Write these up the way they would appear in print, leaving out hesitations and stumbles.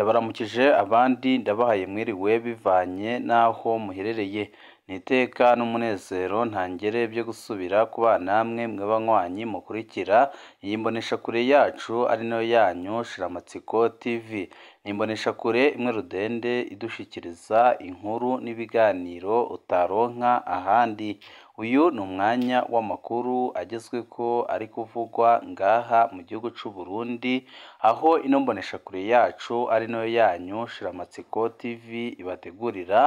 Ndabaramukije abandi ndabahaye mwiriwe bivanye n'aho muherereye. Ni iteka n'umunezero ntangere byo gusubira kubana namwe mwe banywanyi mukurikira iyi mboneshakure yacu ari nayo yanyu Shiramatsiko TV. Ni imboneshakure imwe rudende idushikiriza inkuru n'ibiganiro utaronka ahandi. Uyu ni umwanya w'amakuru agezweko ari kuvugwa ngaha mu gihugu c'u Burundi, aho ino mboneshakure yacu ari nayo yanyu Shiramatsiko TV ibategurira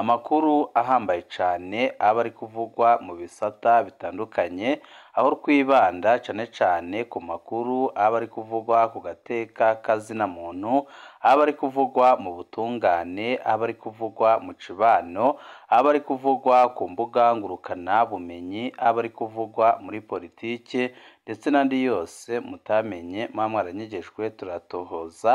amakuru ahambaye cane aba ari kuvugwa mu bisata bitandukanye, aho twibanda cane cane ku makuru aba ari kuvugwa ku gateka k'azina muntu, aba ari kuvugwa mu butungane, aba ari kuvugwa mu cibano, aba ari kuvugwa ku mbuga ngurukana bumenyi, aba ari kuvugwa muri politike ndetse n'andi yose mutamenye muba mwaranyegejwe turatohoza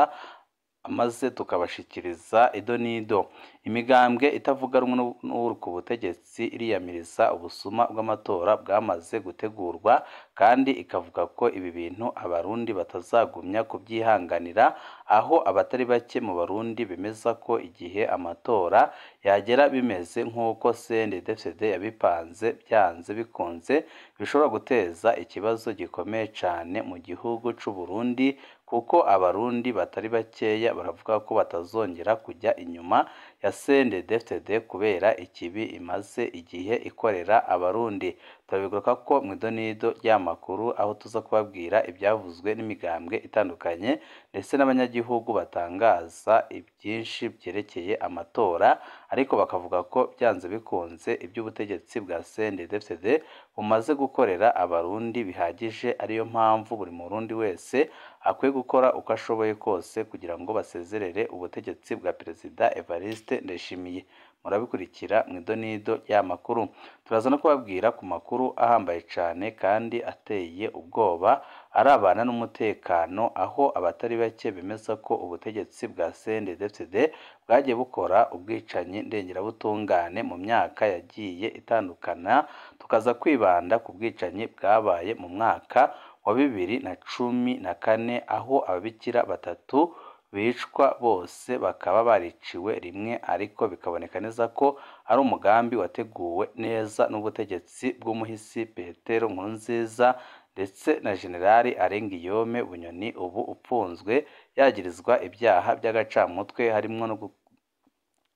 maze tukabashikiriza ido n'ido. Imigambwe itavuga rumwe n'uri ku butegetsi iriyamiriza ubusuma bw'amatora bwamaze gutegurwa, kandi ikavuga ko ibi bintu abarundi batazagumya kubyihanganira, aho abatari bake mu barundi bemeza ko igihe amatora yagera bimeze nk'uko CNDD-FDD yabipanze byanze bikunze bishobora guteza ikibazo gikomeye cane mu gihugu c'u Burundi, kuko abarundi batari bakeya baravuga ko batazongera kujya inyuma ya CNDD-FDD kubera ikibi imaze igihe ikorera abarundi. Turabigaruka ko mu idonido ry'amakuru aho tuza kubabwira ibyavuzwe n'imigambwe itandukanye ndetse n'abanyagihugu batangaza ibyinshi byerekeye amatora, ariko bakavuga ko byanze bikunze iby'ubutegetsi bwa CNDD-FDD bumaze gukorera abarundi bihagije, ariyo mpamvu buri murundi wese akwiye gukora uko ashoboye kose kugira ngo basezerere ubutegetsi bwa Perezida Evariste Ndayishimiye. Murabikurikira mu idonido ry'amakuru. Turaza no kubabwira ku makuru ahambaye cane kandi ateye ubwoba arabana n'umutekano, aho abatari bake bemeza ko ubutegetsi bwa CNDD-FDD bwagiye bukora ubwicanyi ndengerabutungane mu myaka yagiye itandukana, tukaza kwibanda ku bwicanyi bwabaye mu mwaka wa 2014, aho ababikira batatu bicwa bose bakaba bariciwe rimwe, ariko bikaboneka neza ko ari umugambi wateguwe neza n'ubutegetsi bw'umuhisi Petero Nkurunziza ndetse na Generali Arengiyome Bunyoni ubu upfunzwe yagirizwa ibyaha by'agacamutwe harimwo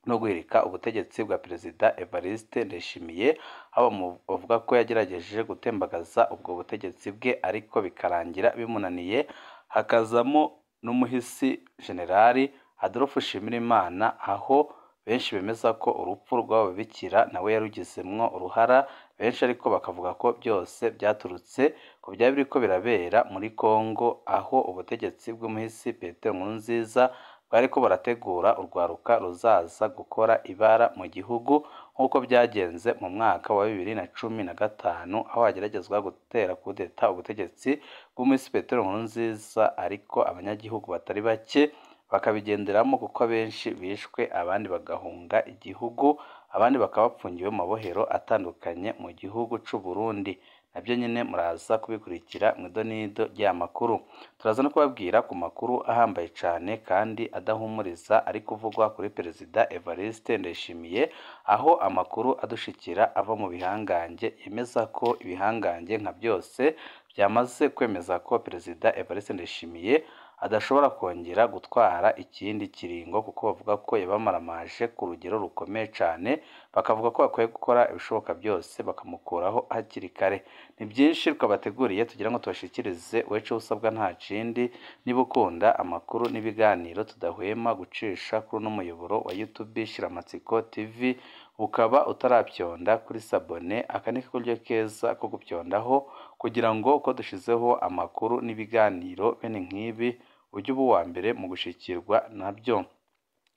no guhirika ubutegetsi bwa Perezida Evariste Ndayishimiye, aho bavuga ko yagerageje gutembagaza ubwo butegetsi bwe ariko bikarangira bimunaniye, hakazamo n'umuhisi Generali Adolphe Nshimirimana, aho benshi bemeza ko urupfu rw'abo babikira nawe yarugizemwo uruhara, benshi ariko bakavuga ko byose byaturutse ku byari biriko birabera muri Kongo, aho ubutegetsi bw'umuhisi Petero Nkurunziza bwariko burategura urwaruka ruzaza gukora ibara mu gihugu nk'uko byagenze mu mwaka wa 2015, aho hageragezwa gutera kudeta ubutegetsi bw'umuhisi Petero Nkurunziza, ariko abanyagihugu batari bake bakabigenderamo kuko abenshi bishwe, abandi bagahunga igihugu, abandi bakaba bapfungiwe mu mabohero atandukanye mu gihugu c'u Burundi. Nabyo nyine muraza kubikurikira mu idonido ry'amakuru. Turaza no kubabwira ku makuru ahambaye cane kandi adahumuriza ari kuvugwa kuri Perezida Evariste Ndayishimiye, aho amakuru adushikira ava mu bihangange yemeza ko ibihangange nka byose byamaze kwemeza ko Perezida Evariste Ndayishimiye adashobora kongera gutwara ikindi kiringo, kuko bavuga ko yabamaramaje ku rugero rukomeye cane, bakavuga ko bakwiye gukora ibishoboka byose bakamukuraho hakiri kare. Ni byinshi twabateguriye tugira ngo tubashikirize, weco usabwa nta kindi niba ukunda amakuru n'ibiganiro tudahwema gucisha kuri uno muyoboro wa YouTube Shiramatsiko TV, ukaba utarabyonda kuri sabone, aka ni karyo keza ko gupyondaho kugira ngo uko dushizeho amakuru n'ibiganiro bene nk'ibi ujye uba uwa mbere mu gushikirwa nabyo.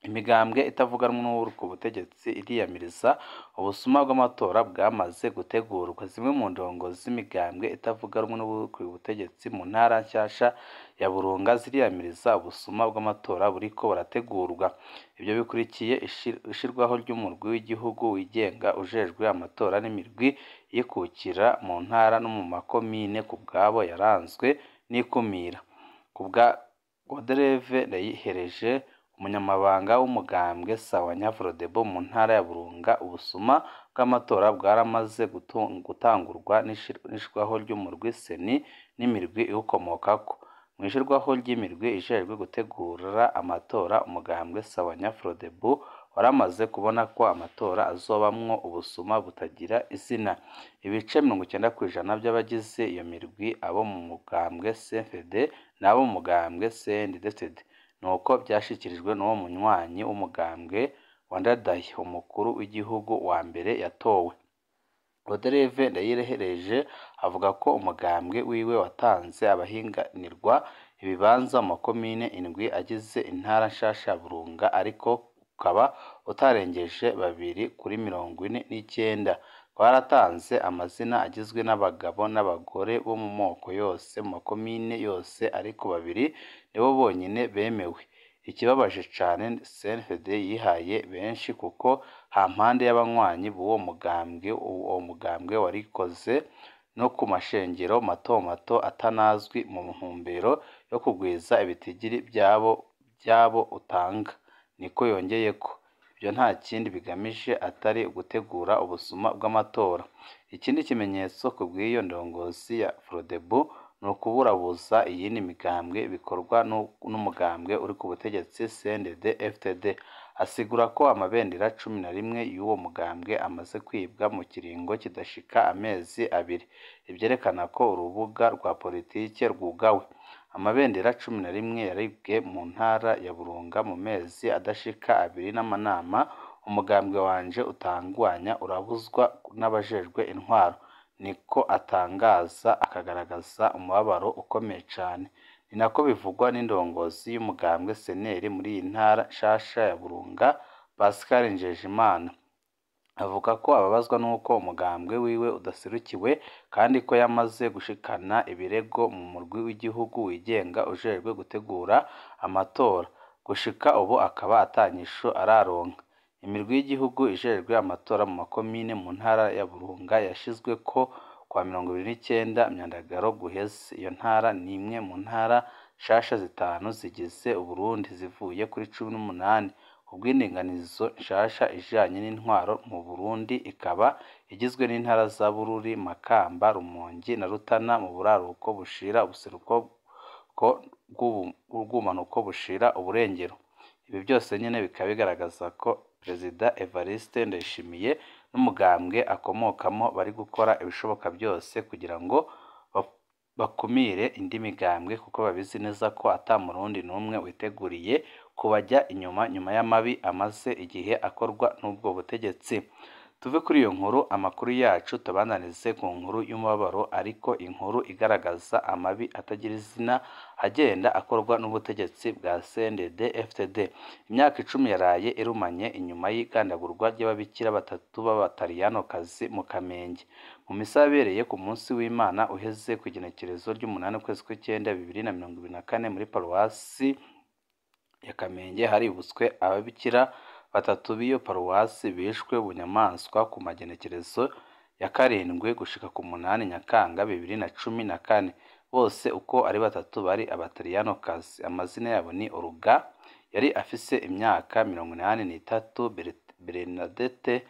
Imigambwe itavuga rumwe n'uri ku butegetsi iriyamiriza ubusuma bw'amatora bwamaze gutegurwa. Zimwe mu ndongo z'imigambwe itavuga rumwe n'uri ku butegetsi mu ntara nshasha ya Burunga ziriyamiriza ubusuma bw'amatora buriko burategurwa. Ibyo bikurikiye ishirwaho ry'umurwi w'igihugu wigenga ujejwe amatora n'imirwi yikukira mu ntara no mu makomine ku bwabo yaranzwe n'ikumira. Ku bwa Godereve Ndayihereje, Umunyamabanga w'umugambwe Sawanya Frodebu mu ntara ya Burunga, ubusuma bw'amatora bwaramaze gutangurwa n'ishirwaho ry'umurwi CENI n'imirwi iwukomokako. Mw'ishirwaho ry'imirwi ijejwe gutegura amatora, umugambwe Sawanya Frodebu waramaze kubona ko amatora azobamwo ubusuma butagira izina. Ibice 90% by'abagize iyo mirwi abo mu mugambwe CNDD n'abo mu mugambwe CNDD-FDD. Nuko vyashikirijwe n'uwo munywanyi w'umugambwe wa Ndadaye, umukuru w'igihugu wa mbere yatowe. Roderive Ndayirehereje avuga ko umugambwe wiwe watanze abahiganirwa ibibanza mu makomine 7 agize intara nshasha ya Burunga, ariko ukaba utarengeje 2 kuri 49. Twaratanze amazina agizwe n'abagabo n'abagore bo mu moko yose mu makomine yose, ariko 2 nibo bonyene bemewe. Ikibabaje cane, CNDD yihaye benshi kuko hampande y'abanywanyi b'uwo mugambwe, uwo mugambwe warikoze no ku mashengero mato mato atanazwi mu ntumbero yo kugwiza ibitigiri vyabo utanga. Niko yongeyeko. Ivyo nta kindi bigamije atari ugutegura ubusuma bw'amatora. Ikindi kimenyetso kubw'iyo ndongozi ya Frodebu ni ukuburabuza iyindi migambwe bikorwa n'umugambwe uri ku butegetsi CNDD-FDD. Asigura ko amabendera 11 y'uwo mugambwe amaze kwibwa mu kiringo kidashika amezi 2, ivyerekana ko urubuga rwa politike rwugawe. Amabendera 11 yaribwe mu ntara ya Burunga mu mezi adashika 2 n'amanama umugambwe wanje utangwanya urabuzwa n'abajejwe intwaro. Niko atangaza, akagaragaza umubabaro ukomeye cane. Ni nako bivugwa n'indongozi y'umugambwe CNL muri iyi ntara nshasha ya Burunga, Pascal Njejimana. Avuga ko ababazwa n'uko umugambwe wiwe udaserukiwe kandi ko yamaze gushikana ibirego mu murwi w'igihugu wigenga ujejwe gutegura amatora. Gushika ubu akaba atanyishu araronka. Imirwi y'igihugu ijejwe amatora mu makomine mu ntara ya Burunga yashizweko kwa 29 Myandagaro guheze. Iyo ntara ni imwe mu ntara nshasha 5 zigize Uburundi zivuye kuri 18. Ubw'indinganizo nshasha ijanye n'intwaro mu Burundi ikaba igizwe n'intara za Bururi, Makamba, Rumonge na Rutana mu buraruko bushira ubuseruko bw'ubumanuko bushira uburengero. Ibi byose nyene bikaba bigaragaza ko Perezida Evariste Ndayishimiye n'umugambwe akomokamo bari gukora ibishoboka byose kugira ngo bakumire indi migambwe, kuko babizi neza ko ata murundi n'umwe witeguriye kubajya inyuma nyuma y'amabi amaze igihe akorwa n'ubwo butegetsi. Tuve kuri iyo nkuru, amakuru yacu tubananize ku nkuru y'umubabaro, ariko inkuru igaragaza amabi atagira izina agenda akorwa n'ubutegetsi bwa CNDD-FDD. Imyaka 10 yaraye irumanye inyuma y'igandagurwa ry'ababikira 3 b'abataliyanokazi mu Kamenge. Mu misa yabereye ku munsi w'Imana uheze ku igenekerezo ry'umunani ukwezi kw'icyenda 2024 muri paruwasi ya Kamenge, haributswe ababikira 3 b'iyo paruwasi bishwe bunyamaswa ku magenekerezo ya 7 gushika ku 8 Nyakanga 2014. Bose uko ari 3 bari abataliyanokazi. Amazina yabo ni Oruga yari afise imyaka 83, Bernadette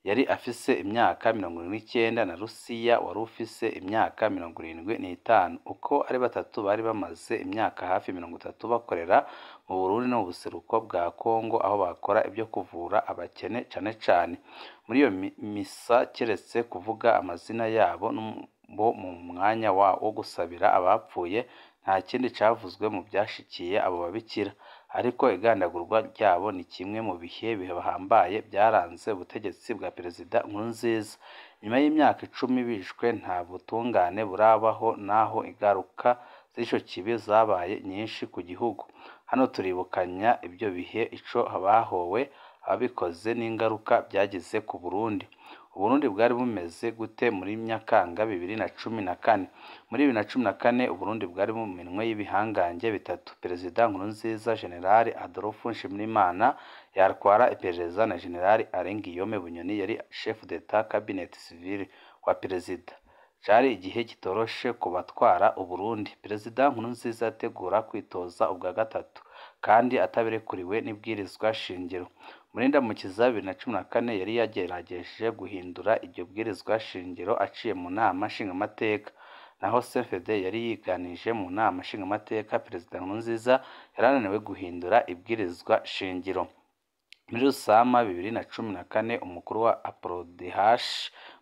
yari afise imyaka 79 na Lucia wari ufise imyaka 75. Uko ari 3 bari bamaze imyaka hafi 30 bakorera mu Burundi no mu buseruko bwa Kongo, aho bakora ibyo kuvura abakene cane cane. Muri iyo misa, keretse kuvuga amazina yabo bo mu mwanya wo gusabira abapfuye, nta kindi cavuzwe mu vyashikiye abo babikira. Ariko igandagurwa ryabo ni kimwe mu bihe bihambaye byaranze ubutegetsi bwa Perezida Nkurunziza. Nyuma y'imyaka 10 bishwe, nta butungane burabaho, naho ingaruka z'ico kibi zabaye nyinshi ku gihugu. Hano turibukanya ibyo bihe, ico bahowe, ababikoze n'ingaruka byagize ku Burundi. Uburundi bwari bumeze gute muri Nyakanga 2014? Muri 2014 Uburundi bwari mu minwe y'ibihangange bitatu: Perezida Nkurunziza, General Adolphe Nshimirimana yatwara iperereza na General Alain Guillaume Bunyoni yari chef d'etat cabinet civil wa perezida. Cari igihe kitoroshe ku batwara Uburundi. Perezida Nkurunziza yategura kwitoza ubwa gatatu, kandi atabirekuriwe n'ibwirizwa shingiro. Muri Ndamukiza 2014 yari yagerageje guhindura iryo bwirizwa shingiro aciye mu nama nshingamateka. Naho CNDD yari yiganije mu nama nshingamateka, Perezida Nkurunziza yarananiwe guhindura ibwirizwa shingiro. Muri Rusama 2014 umukuru wa APRODH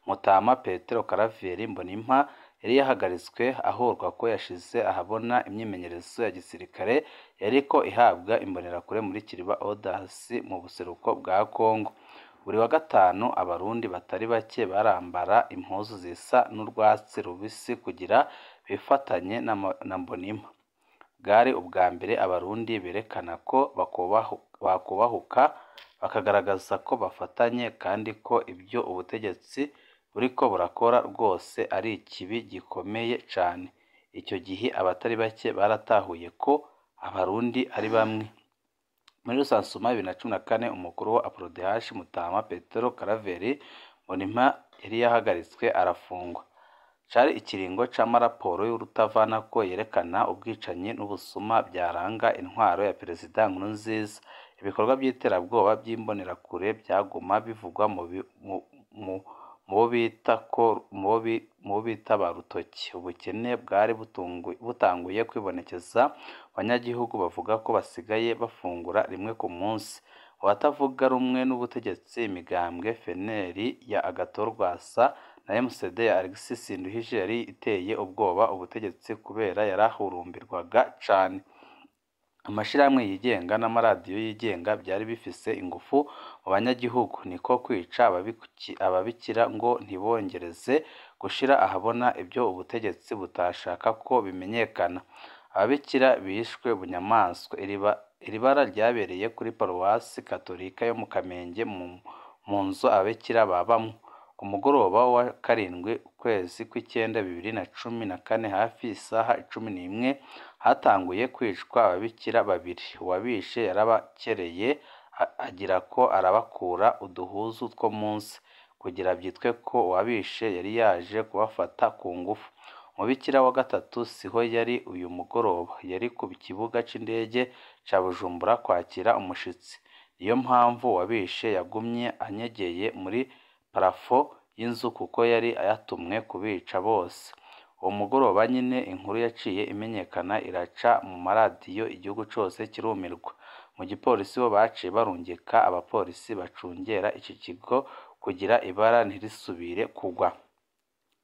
Mutama Petero Karaveri Mbonimpa yari yahagaritswe ahorwa ko yashize ahabona imyimenyerezo ya gisirikare yariko ihabwa imbonerakure muri Kiriba Odas mu buseruko bwa Kongo. Buri wa gatanu abarundi batari bake barambara impuzu zisa n'urwatsi rubisi kugira bifatanye na Mbonimpa. Bwari ubwa mbere abarundi berekana ko bakubahuka bakagaragaza ko bafatanye kandi ko ibyo ubutegetsi buriko burakora rwose ari ikibi gikomeye cane. Icyo gihe abatari bake baratahuye ko abarundi ari bamwe. Muri Rusansuma 2014 umukuru wa APRODH Mutama Petero Karaveri Mbonimpa yari yahagaritswe arafungwa. Cari ikiringo c'amaraporo y'urutavanako yerekana ubwicanyi n'ubusuma byaranga intwaro ya Perezida Nkurunziza. Ibikorwa by'iterabwoba by'imbonerakure byaguma bivugwa mu bo bita ba rutoki. Ubukene bwari butanguye kwibonekeza, abanyagihugu bavuga ko basigaye bafungura rimwe ku munsi. Abatavuga rumwe n'ubutegetsi, imigambwe FNL ya Agathon Rwasa na MCD ya Alexis Sinduhije yari iteye ubwoba ubutegetsi kubera yarahurumbirwaga cane. Amashirahamwe yigenga n'amaradiyo yigenga byari bifise ingufu mu banyagihugu, niko kwica ababikira ngo ntibongereze gushira ahabona ibyo ubutegetsi butashaka ko bimenyekana. Ababikira bishwe bunyamaswa. Iri bara ryabereye kuri paruwasi katolika yo mu Kamenge mu nzu ababikira babamwo. Ku mugoroba wa 7 ukwezi kw'icenda 2014 hafi isaha 11 hatanguye kwicwa ababikira babiri. Uwabishe yarabakereye agira ko arabakura uduhuzu two munsi kugira byitwe ko uwabishe yari yaje kubafata ku ngufu. Umubikira wa gatatu siho yari uyu mugoroba, yari ku kibuga c'indege ca Bujumbura kwakira umushitsi. Niyo mpamvu uwabishe yagumye anyegeye muri parafo y'inzu kuko yari yatumwe kubica bose. Uwo mugoroba nyine inkuru yaciye imenyekana iraca mu maradiyo igihugu cose kirumirwa. Mu gipolisi bo baciye barungika abapolisi bacungera iki kigo kugira ibara ntirisubire kugwa.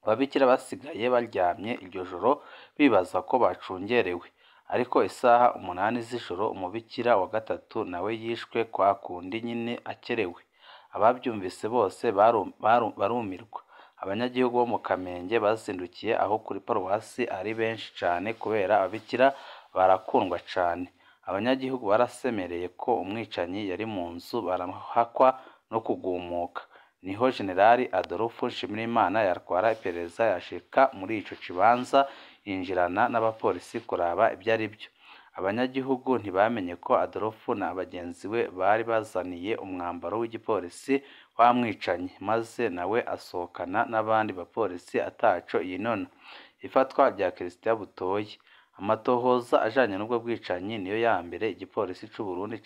Ababikira basigaye baryamye iryo joro bibaza ko bacungerewe, ariko isaha 8 z'ijoro umubikira wa gatatu nawe yishwe kwa kundi nyine akerewe. Ababyumvise bose barumirwa. Abanyagihugu bo mu Kamenge bazindukiye aho kuri paruwasi ari benshi cane kubera ababikira barakundwa cane. Abanyagihugu barasemereye ko umwicanyi yari mu nzu, barahakwa no kugumuka. Niho Generali Adolphe Nshimirimana yatwara iperereza yashika muri ico kibanza yinjirana n'abapolisi kuraba ibyo ari byo. Abanyagihugu ntibamenye ko Adolphe na bagenzi we bari bazaniye umwambaro w'igipolisi wamwicanyi, maze nawe asohokana n'abandi bapolisi ataco yinona. Ifatwa rya Christian Butoyi. Amatohoza ajanye n'ubwo bwicanyi niyo ya mbere igipolisi c'u Burundi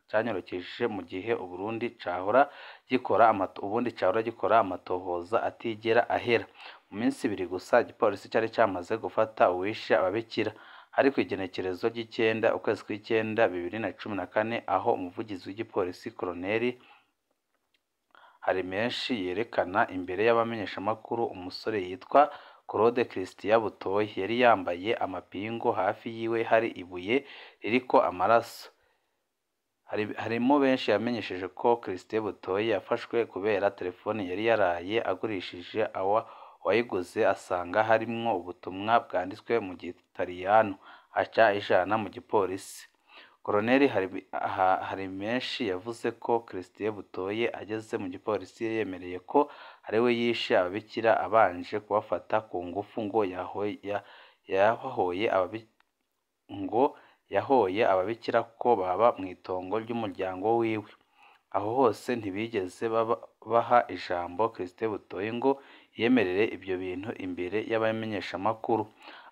canyorokesheje mu gihe Uburundi cahora gikora ubundi cahora gikora amatohoza atigera ahera. Mu minsi ibiri gusa igipolisi cari camaze gufata uwishe ababikira. Ariko igenekerezo ry'icenda ukwezi kw'icenda 2014 aho umuvugizi w'igipolisi Colonel Harimenshi yerekana imbere y'abamenyeshamakuru umusore yitwa Claude Christian Butoyi yari yambaye amapingu, hafi yiwe hari ibuye ririko amaraso. Harimo benshi yamenyesheje ko Christian Butoyi yafashwe kubera telefoni yari yaraye agurishije, uwayiguze asanga harimwo ubutumwa bwanditswe mu Gitaliyano, aca ayijana mu gipolisi. Colonel Harimenshi yavuze ko Christian Butoyi ageze mu gipolisi yemereye ko ariwe yishe ababikira abanje kubafata ku ngufu, ngo yahoye ababikira ko baba mw'itongo ry'umuryango wiwe. Aho hose ntibigeze baha ijambo Christian Butoyi ngo yemerere ibyo bintu imbere y'abamenyeshamakuru.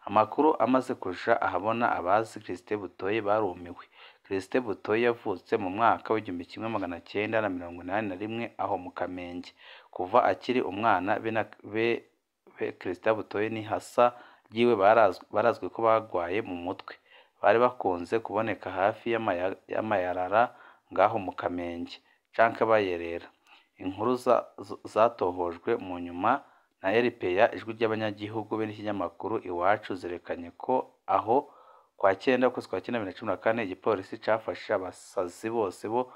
Amakuru amaze kuja ahabona, abazi Christian Butoyi barumiwe. Christin Butoyi yavutse mu mwaka w'1981 aho mu Kamenge. Kuva akiri umwana be Christin Butoyi n'ihasa ryiwe barazwi ko bagwaye mu mutwe. Bari bakunze kuboneka hafi y'amayarara ngaho mu Kamenge canke bayerera. Inkuru zatohojwe mu nyuma na RPA, Ijwi ry'Abanyagihugu, be n'ikinyamakuru Iwacu zerekanye ko aho kwa 9 ukwezi kwa 9 2014 igipolisi cafashe abasazi bose bo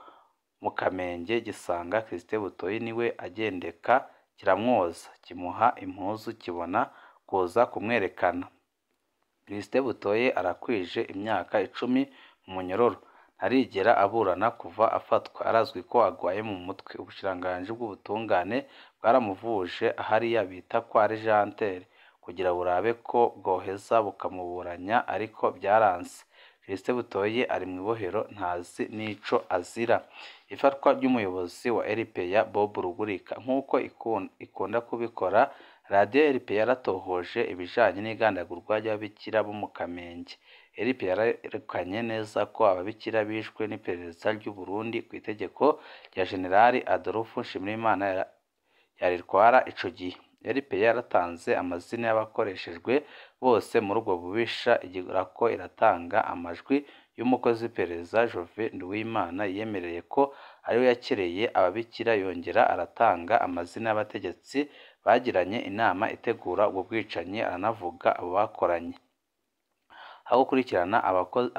mu Kamenge gisanga Christin Butoyi niwe agendeka, kiramwoza, kimuha impuzu kibona kuza kumwerekana. Christin Butoyi arakwije imyaka 10 mu munyororo, ntarigera aburana kuva afatwa. Arazwi ko agwaye mu mutwe. Ubushikiranganji bw'ubutungane bwaramuvuje hariya bita kwa Legendaire kugira burabe ko bwoheza bukamuburanya, ariko vyaranse. Christin Butoyi ari mw'ibohero ntazi n'ico azira. Ifatwa ry'umuyobozi wa RPA Bob Rugurika, nk'uko ikunda kubikora, radiyo RPA yaratohoje ibijanye n'igandagurwa ry'ababikira bo mu Kamenge. RPA yarerekanye neza ko ababikira bishwe n'iperereza ry'u Burundi kw'itegeko rya Jenerali Adolphe Nshimirimana yaritwara ico gihe. RPA yaratanze amazina y'abakoreshejwe bose muri ubwo bubisha, igirako iratanga amajwi y'umukozi w'iperereza Jovin Nduwimana yiyemereye ko ariwe yakereye ababikira, yongera aratanga amazina y'abategetsi bagiranye inama itegura ubwo bwicanyi, aranavuga abo bakoranye. Aho gukurikirana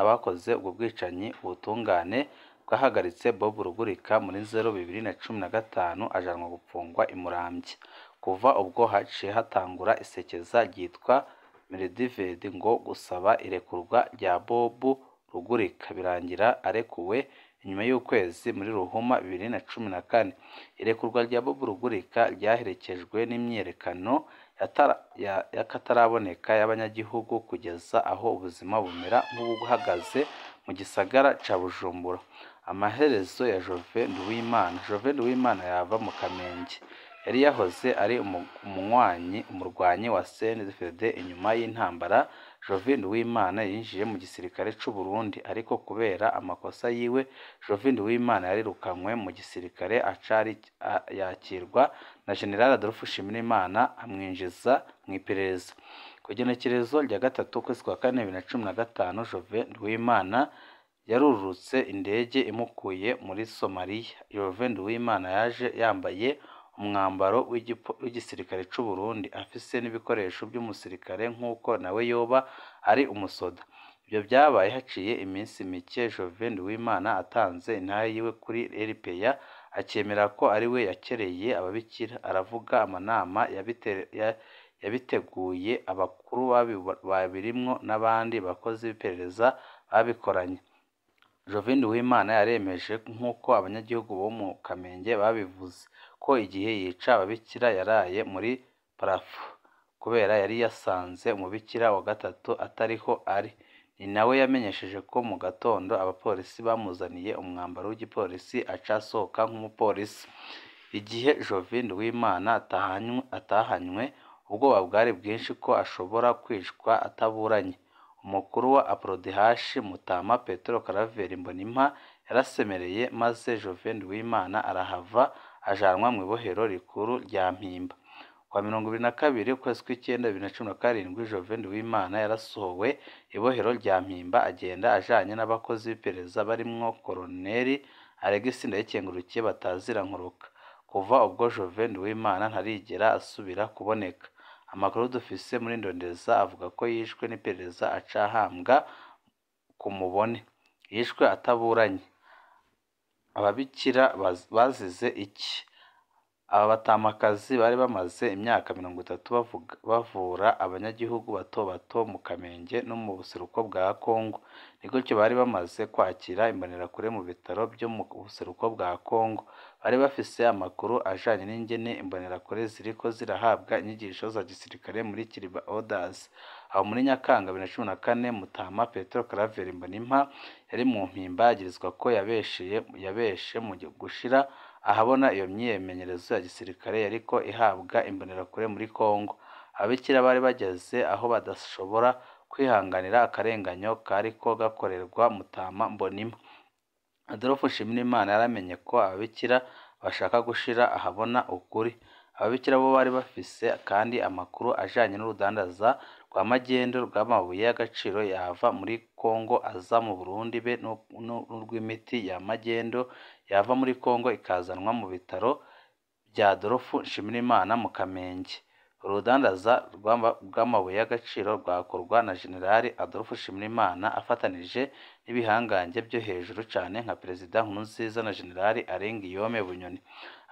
abakoze ubwo bwicanyi, ubutungane bwahagaritse Bob Rugurika muri 2015 ajanwa gupfungwa i Muramvya. Kuva ubwo haciye hatangura isekeza ryitwa Miridived ngo gusaba irekurwa rya Bob Rugurika, birangira arekuwe inyuma y'ukwezi muri Ruhuma 2014. Irekurwa rya Bob Rugurika ryaherekejwe n'imyiyerekano y'akataraboneka y'abanyagihugu kugeza aho ubuzima bumera nk'ubuhagaze mu gisagara ca Bujumbura. Amaherezo ya Jovin Nduwimana. Jovin Nduwimana yava mu Kamenge. Yari yahoze ari umurwanyi wa CNDD-FDD. Inyuma y'intambara, Jovin Nduwimana yinjiye mu gisirikare c'u Burundi, ariko kubera amakosa yiwe, Jovin Nduwimana yarirukanywe mu gisirikare aca yakirwa na Jenerali Adolphe Nshimirimana amwinjiza mw'iperereza. Kw'igenekerezo rya 3 ukwezi kwa 4 2015, Jovin Nduwimana yarurutse indege imukuye muri Somaliya. Jovin Nduwimana yaje yambaye umwambaro w'igisirikare c'u Burundi, afise n'ibikoresho by'umusirikare nk'uko nawe yoba ari umusoda. Ivyo vyabaye haciye iminsi mike Jovin Nduwimana atanze intahe yiwe kuri RPA, akemera ko ariwe yakereye ababikira, aravuga amanama yabiteguye, abakuru babirimwo n'abandi bakozi b'iperereza babikoranye. Jovin Nduwimana yaremeje nk'uko abanyagihugu bo mu Kamenge babivuze ko igihe yica ababikira yaraye muri parafo kubera yari yasanze umubikira wa gatatu atariho ari. Ni nawe yamenyesheje ko mu gatondo abapolisi bamuzaniye umwambaro w'igipolisi aca asohoka nk'umupolisi. Igihe Jovin Nduwimana atahanywe, ubwoba bwari bwinshi ko ashobora kwicwa ataburanye. Umukuru wa APRODH Mutama Petero Karaveri Mbonimpa yarasemereye, maze Jovin Nduwimana arahava ajanwa mw'ibohero rikuru rya Mpimba. Kwa 22 ukwezi kw'icenda 2017, Jovin Nduwimana yarasohowe ibohero rya Mpimba agenda ajanye n'abakozi b'iperereza barimwo Koloneli Alegisi Ndayikengurukiye batazira Nkuruka. Kuva ubwo Jovin Nduwimana ntarigera asubira kuboneka. Amakuru dufise muri Ndondeza avuga ko yishwe n'iperereza aca ahambwa ku mubone. Yishwe ataburanye. Ababikira bazize iki? Aba batamakazi bari bamaze imyaka 30 bavura abanyagihugu bato bato mu Kamenge no mu buseruko bwa Kongo. Ni gutyo bari bamaze kwakira imbonerakure mu bitaro byo mu buseruko bwa Kongo. Bari bafise amakuru ajanye n'ingene imbonerakure ziriko zirahabwa inyigisho za gisirikare muri Kiriba Orders. Aho muri Nyakanga 2014, Mutama Petero Karaveri Mbonimpa yari mu Mpimba yagirizwa ko yabeshe mu gushira ahabona iyo myimenyerezo ya gisirikare yariko ihabwa imbonerakure muri Kongo. Ababikira bari bageze aho badashobora kwihanganira akarenganyo kariko gakorerwa Mutama Mbonimpa. Adolphe Nshimirimana yaramenye ko ababikira bashaka gushira ahabona ukuri. Ababikira bo bari bafise kandi amakuru ajanye n'urudandaza rwa magendu rw'amabuye y'agaciro yava muri Kongo aza mu Burundi be n'urw'imiti ya magendo yava muri Kongo ikazanwa mu bitaro bya Adolphe Nshimirimana mu Kamenge. Urudandaza rw'amabuye y'agaciro rwakorwa na General Adolphe Nshimirimana afatanije n'ibihangange byo hejuru cane nka Perezida Nkurunziza na General Alain Guillaume Bunyoni.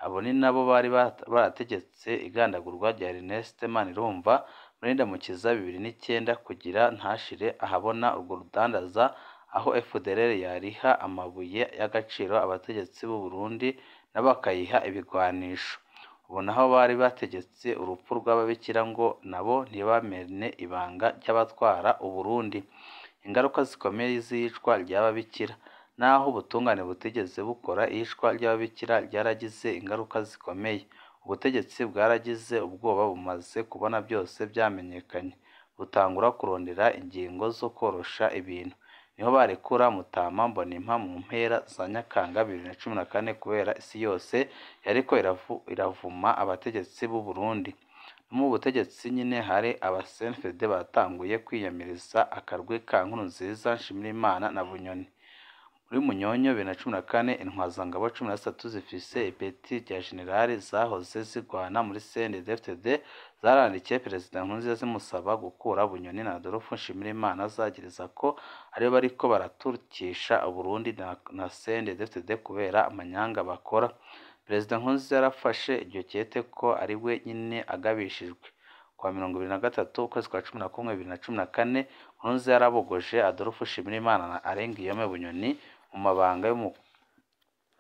Abo ni nabo bari barategetse igandagurwa rya Ernest Manirumva muri Ndamukiza 2009 kugira ntashire ahabona urwo rudandaza, aho FDLR yariha amabuye y'agaciro abategetsi b'u Burundi nabo bakayiha ibigwanisho. Ubu naho bari bategetse urupfu rw'ababikira ngo nabo ntibamene ibanga ry'abatwara Uburundi. Ingaruka zikomeye z'iyicwa ry'ababikira. Naho ubutungane butigeze bukora, iyicwa ry'ababikira ryaragize ingaruka zikomeye. Ubutegetsi bwaragize ubwoba bumaze kubona byose byamenyekanye, butangura kurondera ingingo zo korosha ibintu. Niho barekura Mutama Mbonimpa mu mpera za Nyakanga 2014 kubera isi yose yariko iravuma abategetsi b'u Burundi. No mu butegetsi nyine hari aba CNFD batanguye kwiyamiriza akarwi ka Nkurunziza, Nshimirimana na Bunyoni. Muri Munyonyo 2014 intwazangabo 13 zifise ipeti rya generali zahoze zigwana muri CNDD-FDD zarandikiye Perezida Nkurunziza zimusaba gukura Bunyoni na Adolphe Nshimirimana, zagiriza ko aribo bariko baraturukisha Uburundi na CNDD-FDD kubera amanyanga bakora. Perezida Nkurunziza yarafashe iryo kete ko ari we nyine agabishijwe. Kuwa 23 ukwezi kwa 11 2014 Nkurunziza yarabogoje Adolphe Nshimirimana na Alain Guillaume Bunyoni mu mabanga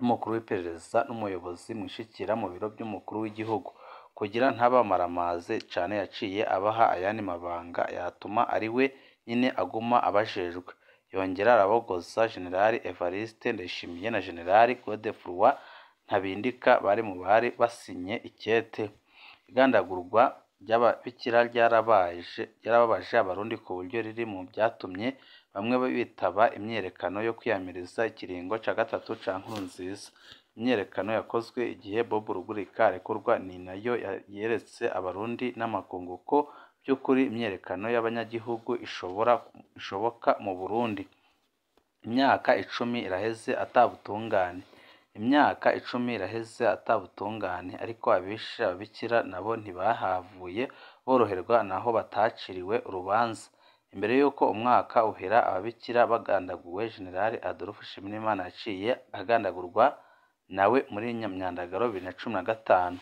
y'umukuru w'iperereza n'umuyobozi mwishikira mu biro by'umukuru w'igihugu. Kugira ntabamaramaze cane yaciye abaha ayandi mabanga yatuma ari we nyine aguma abajejwe. Yongera arabogoza General Evariste Ndayishimiye na General Godefroid Ntabindika bari mu bari basinye ikete. Igandagurwa ry'ababikira ryarababaje Abarundi ku buryo riri mu byatumye bamwe bitaba imyiyerekano yo kwiyamiriza ikiringo ca gatatu ca Nkurunziza. Imyiyerekano yakozwe igihe Bob Rugurika arekurwa ni nayo yeretse Abarundi n'amakungu ko by'ukuri imyiyerekano y'abanyagihugu ishoboka mu Burundi. Imyaka 10 iraheze atabutungane. Imyaka 10 iraheze atabutungane, ariko abishe ababikira nabo ntibahavuye boroherwa naho bataciriwe urubanza. Imbere y'uko umwaka uhera ababikira bagandaguwe, General Adolphe Nshimirimana yaciye agandagurwa nawe muri Myandagaro 2015.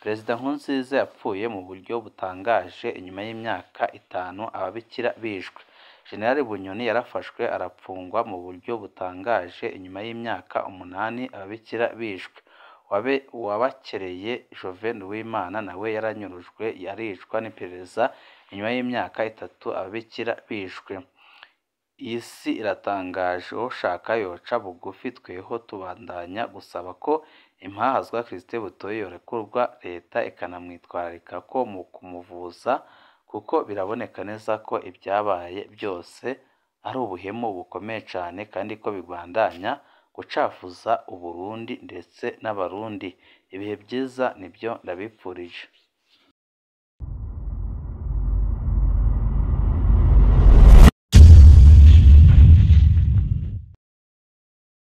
Perezida Nkurunziza yapfuye mu buryo butangaje inyuma y'imyaka 5 ababikira bishwe. General Bunyoni yarafashwe arapfungwa mu buryo butangaje inyuma y'imyaka 8 ababikira bishwe. Uwabakereye Jovin Nduwimana nawe yaranyurujwe aricwa n'iperereza inyuma y'imyaka 3 ababikira bishwe. Iyi si iratangaje, uwoshaka yoca bugufi, tweho tubandanya gusaba ko impahazwa Christine Butoyi yorekurwa, leta ikanamwitwararika ko mu kumuvuza, kuko biraboneka neza ko ibyabaye byose ari ubuhemu bukomeye cane kandi ko bibandanya gucafuza Uburundi ndetse n'Abarundi. Ibihe byiza nibyo ndabipfurije.